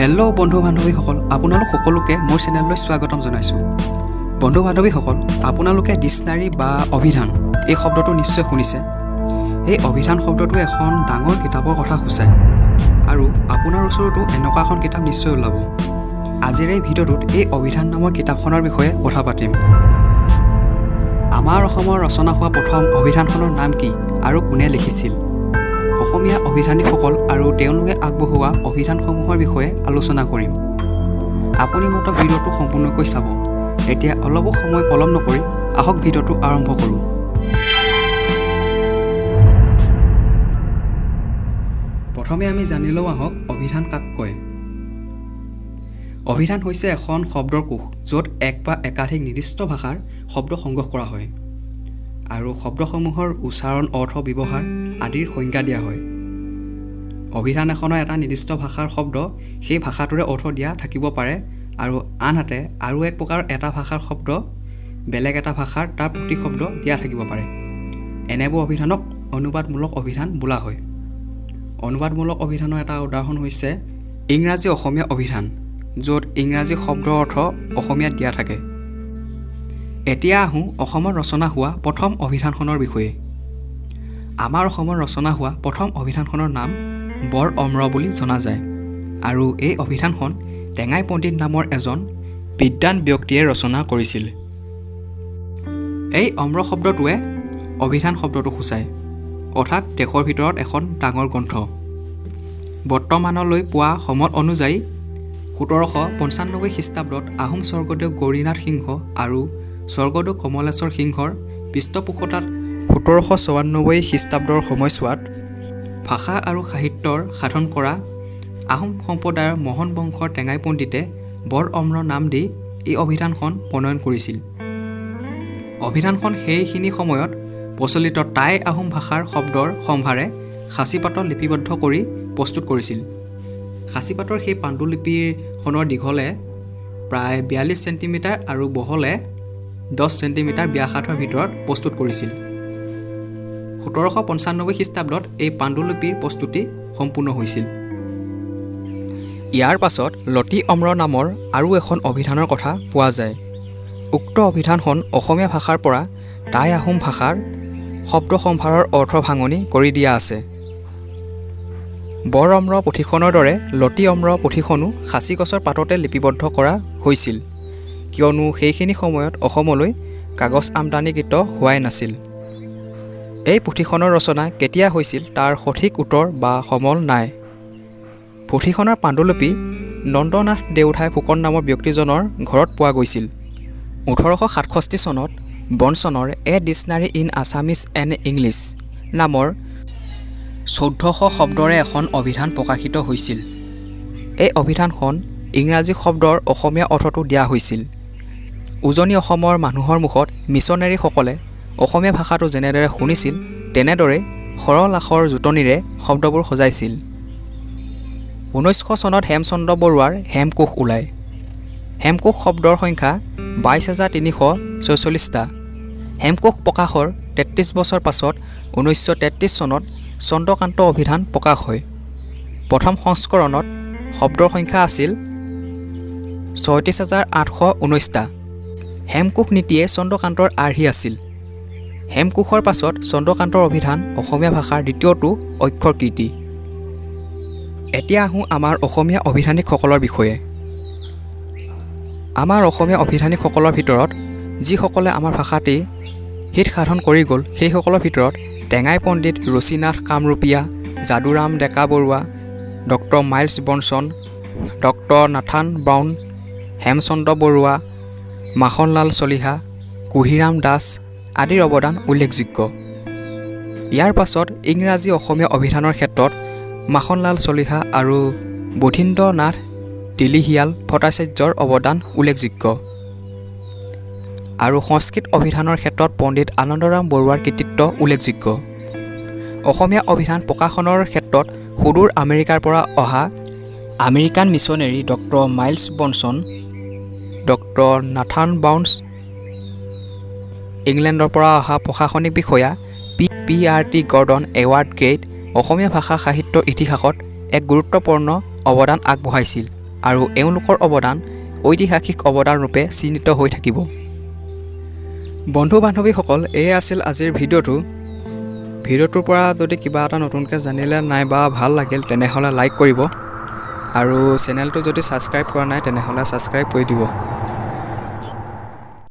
Hello' বন্ধু বান্ধৱীসকল, আপোনালোক সকলোকে মোৰ চেনেললৈ স্বাগতম জনাইছোঁ। বন্ধু বান্ধৱীসকল, আপোনালোকে ডিক্সনাৰী বা অভিধান এই শব্দটো নিশ্চয় শুনিছে। এই অভিধান শব্দটো এখন ডাঙৰ কিতাপৰ কথা সূচায় আৰু আপোনাৰ ওচৰতো এনেকুৱা এখন কিতাপ নিশ্চয় ওলাব। আজিৰ এই ভিডিঅ'টোত এই অভিধান নামৰ কিতাপখনৰ বিষয়ে কথা পাতিম। আমাৰ অসমৰ ৰচনা হোৱা প্ৰথম অভিধানখনৰ নাম কি আৰু কোনে লিখিছিল, অসমীয়া অভিধানিকসকল আৰু তেওঁলোকে আগবঢ়োৱা অভিধানসমূহৰ বিষয়ে আলোচনা কৰিম। আপুনি মাত্ৰ ভিডিঅ'টো সম্পূৰ্ণকৈ চাব। এতিয়া অলপো সময় পলম নকৰি আহক, ভিডিঅ'টো আৰম্ভ কৰোঁ। প্ৰথমে আমি জানি লওঁ আহক, অভিধান কাক কয়। অভিধান হৈছে এখন শব্দৰ কোষ, য'ত এক বা একাধিক নিৰ্দিষ্ট ভাষাৰ শব্দ সংগ্ৰহ কৰা হয় আৰু শব্দসমূহৰ উচ্চাৰণ, অৰ্থ, ব্যৱহাৰ আদিৰ সংজ্ঞা দিয়া হয়। অভিধান এখনৰ এটা নিৰ্দিষ্ট ভাষাৰ শব্দ সেই ভাষাটোৰে অৰ্থ দিয়া থাকিব পাৰে আৰু আনহাতে আৰু এক প্ৰকাৰৰ এটা ভাষাৰ শব্দ বেলেগ এটা ভাষাৰ তাৰ প্ৰতিশব্দ দিয়া থাকিব পাৰে। এনেবোৰ অভিধানক অনুবাদমূলক অভিধান বোলা হয়। অনুবাদমূলক অভিধানৰ এটা উদাহৰণ হৈছে ইংৰাজী অসমীয়া অভিধান, য'ত ইংৰাজী শব্দৰ অৰ্থ অসমীয়াত দিয়া থাকে। এতিয়া আহোঁ অসমত ৰচনা হোৱা প্ৰথম অভিধানখনৰ বিষয়ে। আমাৰ অসমত ৰচনা হোৱা প্ৰথম অভিধানখনৰ নাম বৰ অম্ৰ বুলি জনা যায় আৰু এই অভিধানখন টেঙাই পণ্ডিত নামৰ এজন বিদ্বান ব্যক্তিয়ে ৰচনা কৰিছিল। এই অম্ৰ শব্দটোৱে অভিধান শব্দটো সূচায়, অৰ্থাৎ দেশৰ ভিতৰত এখন ডাঙৰ গ্ৰন্থ। বৰ্তমানলৈ পোৱা সমল অনুযায়ী 1795 খ্ৰীষ্টাব্দত আহোম স্বৰ্গদেউ গৌৰীনাথ সিংহ আৰু স্বৰ্গদেউ কমলেশ্বৰ সিংহৰ পৃষ্ঠপোষকতাত 1794 খ্ৰীষ্টাব্দৰ সময়ছোৱাত ভাষা আৰু সাহিত্যৰ সাধন কৰা আহোম সম্প্ৰদায়ৰ মহন বংশৰ টেঙাই পণ্ডিতে বৰ অম্ৰ নাম দি এই অভিধানখন প্ৰণয়ন কৰিছিল। অভিধানখন সেইখিনি সময়ত প্ৰচলিত টাই আহোম ভাষাৰ শব্দৰ সম্ভাৰে সাঁচিপাতত লিপিবদ্ধ কৰি প্ৰস্তুত কৰিছিল। সাঁচিপাতৰ সেই পাণ্ডুলিপিখনৰ দীঘলে প্ৰায় 42 চেণ্টিমিটাৰ আৰু বহলে 10 চেণ্টিমিটাৰ ব্যাসাৰ্ধৰ ভিতৰত প্ৰস্তুত কৰিছিল। 1795 খ্ৰীষ্টাব্দত এই পাণ্ডুলিপিৰ প্ৰস্তুতি সম্পূৰ্ণ হৈছিল। ইয়াৰ পাছত লতী অম্ৰ নামৰ আৰু এখন অভিধানৰ কথা পোৱা যায়। উক্ত অভিধানখন অসমীয়া ভাষাৰ পৰা টাই আহোম ভাষাৰ শব্দ সম্ভাৰৰ অৰ্থ ভাঙনি কৰি দিয়া আছে। বৰ অম্ৰ পুথিখনৰ দৰে লতী অম্ৰ পুথিখনো সাঁচি গছৰ পাততে লিপিবদ্ধ কৰা হৈছিল, কিয়নো সেইখিনি সময়ত অসমলৈ কাগজ আমদানিকৃত হোৱাই নাছিল। এই পুথিখনৰ ৰচনা কেতিয়া হৈছিল, তাৰ সঠিক উত্তৰ বা সমল নাই। পুথিখনৰ পাণ্ডুলিপি নন্দনাথ দেওধাই ফুকন নামৰ ব্যক্তিজনৰ ঘৰত পোৱা গৈছিল। 1867 চনত ব্ৰনছনৰ A Dictionary in Assamese and English নামৰ 1400 শব্দৰে এখন অভিধান প্ৰকাশিত হৈছিল। এই অভিধানখন ইংৰাজী শব্দৰ অসমীয়া অৰ্থটো দিয়া হৈছিল। উজনি অসমৰ মানুহৰ মুখত মিছনেৰীসকলে অসমীয়া ভাষাটো যেনেদৰে শুনিছিল, তেনেদৰেই সৰল আখৰ জোঁটনিৰে শব্দবোৰ সজাইছিল। 1900 চনত হেমচন্দ্ৰ বৰুৱাৰ হেমকোষ ওলায়। হেমকোষ শব্দৰ সংখ্যা 22,346টা। হেমকোষ প্ৰকাশৰ 33 বছৰ পাছত 1933 চনত চন্দ্ৰকান্ত অভিধান প্ৰকাশ হয়। প্ৰথম সংস্কৰণত শব্দৰ সংখ্যা আছিল 36,819টা। হেমকোষ নীতিয়ে চন্দ্ৰকান্তৰ আৰ্হি আছিল। হেমকোষৰ পাছত চন্দ্ৰকান্তৰ অভিধান অসমীয়া ভাষাৰ দ্বিতীয়টো অক্ষৰ কীৰ্তি। এতিয়া আহোঁ আমাৰ অসমীয়া অভিধানিকসকলৰ বিষয়ে। আমাৰ অসমীয়া অভিধানিকসকলৰ ভিতৰত যিসকলে আমাৰ ভাষাটি হিত সাধন কৰি গ'ল, সেইসকলৰ ভিতৰত টেঙাই পণ্ডিত, ৰুচিনাথ কামৰূপীয়া, যাদুৰাম ডেকা Barua, doctor miles Bronson, doctor Nathan brown, Hemchandra Barua, Makhanlal Chaliha, Kuhiram Das আদিৰ অৱদান উল্লেখযোগ্য। ইয়াৰ পাছত ইংৰাজী অসমীয়া অভিধানৰ ক্ষেত্ৰত মাখনলাল চলিহা আৰু বুধীন্দ্ৰ নাথ দিলিহিয়াল ভট্টাচাৰ্যৰ অৱদান উল্লেখযোগ্য আৰু সংস্কৃত অভিধানৰ ক্ষেত্ৰত পণ্ডিত আনন্দৰাম বৰুৱাৰ কৃতিত্ব উল্লেখযোগ্য। অসমীয়া অভিধান প্ৰকাশনৰ ক্ষেত্ৰত সুদূৰ আমেৰিকাৰ পৰা অহা American missionary doctor miles Bronson, doctor Nathan browns, ইংলেণ্ডৰ পৰা অহা প্ৰশাসনিক বিষয়া P P R T Gordon Ewart great অসমীয়া ভাষা সাহিত্যৰ ইতিহাসত এক গুৰুত্বপূৰ্ণ অৱদান আগবঢ়াইছিল। আৰু এওঁলোকৰ অৱদান ঐতিহাসিক অৱদান ৰূপে চিহ্নিত হৈ থাকিব। বন্ধু বান্ধৱীসকল, এয়ে আছিল আজিৰ ভিডিঅ'টো। ভিডিঅ'টোৰ পৰা যদি কিবা এটা নতুনকৈ জানিলে নাইবা ভাল লাগিল, তেনেহ'লে লাইক কৰিব আৰু চেনেলটো যদি ছাবস্ক্ৰাইব কৰা নাই, তেনেহ'লে ছাবস্ক্ৰাইব কৰি দিব।